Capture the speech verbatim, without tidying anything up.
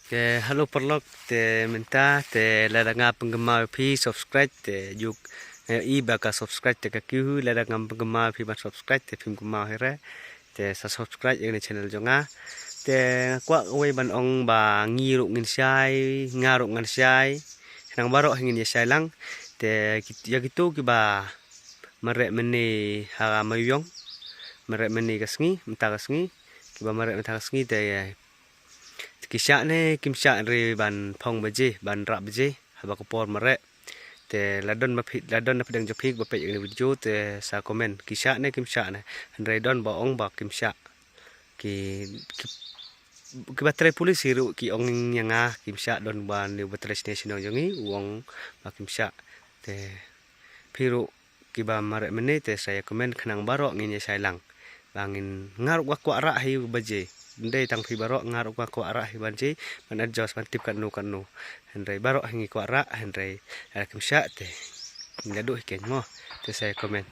Te hello paralok, te mynta te lada nga pynkynmaw ïa phi subscribe, te juk nga ïohi ba ka subscribe te ka kiew hi. Lada ngam pynkynmaw ïa phi ban subscribe te phim kynmaw hi re. Te sa subscribe ïa kane ka channel jong nga. Te nga kwah kawei ban ong ba ngi ruh ngin shai, nga ruh ngan shai, khnang baroh hi ngin ïa shai lang. Te ki, ïa kito kiba mareh mynne ha Maïuiong, mareh mynne ka sngi, mynta ka sngi, kiba mareh mynta ka sngi te ki shah ne kim shah, hynrei ban phong baje, ban rah baje haba ka por mareh. Te la don ba phi, la don na pdeng jong phi ba peit ïa kane ka video te sa comment, ki shah ne kim shah ne. Hynrei don ba ong ba kim shah. Ki, ki, kiba trei police hi ruh ki ong ïa nga kim shah, don ba ne ba trei shnong shnong jong ngi u ong ba kim shah. Te phi ruh kiba mareh mynne te sa ïa comment khnang baroh ngin ïa shai lang. Ba ngin, nga ruh nga kwah rah hi baje. Ym dei tang phi baroh, nga ruh nga kwah rah hi baje, ban adjust, ban tip katno katno. Hynrei baroh hi ngi kwah rah, hynrei lada kim shah te ngi la duh hi keiñ mo. Te sa ïa comment.